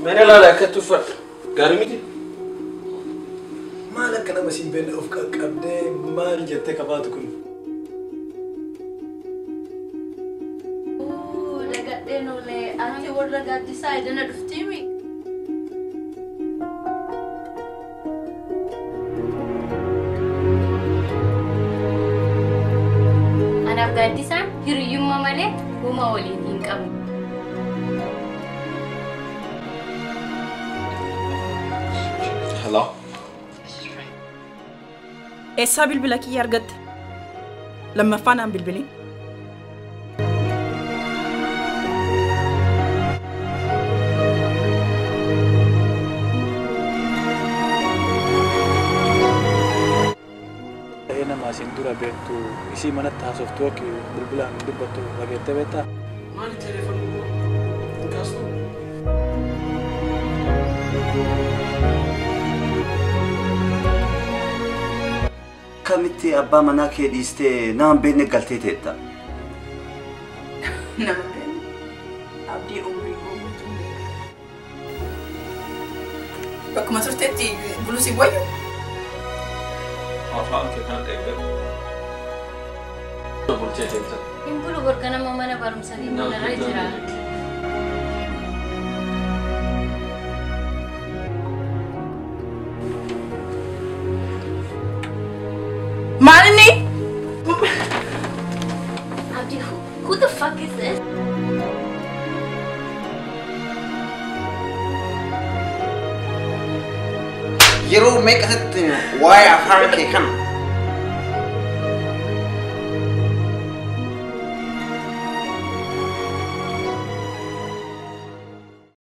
Mana laala akkatti uffadha. Gaarii miti? Maal akka nama siin beekne of qaqqabdee maal jettee kabaatu kun? Dagadheen oolee ati warra gaaddisaa edana dhuftiimi. Anaaf gaaddisaan hiriyyummaa malee uumaa waliin hin qabu. Hello? Eessaa bilbila kiyya argatte? Lammaffaan aan bilbilin. Ta'ee nama asiin dura beektu isii manatti haasoftu akka bilbilaan dubbattu dhageettee beektaa? Maali telefoonni hin kaastu? Akkamitti abbaa manaa kee dhiistee nama hin beekne galtee teetta? Nama beekne abdii umrii koo guutuu beeka. Bakkuma turtetti buluu si wayyu? Afaan kee kan eeggatu. Bulchee deemta. Hin bulu borganama mana barumsaa manarra jira. Maal inni? Abdi, who the fuck is this? Yeroo meeqatti waa'ee afaan kee kana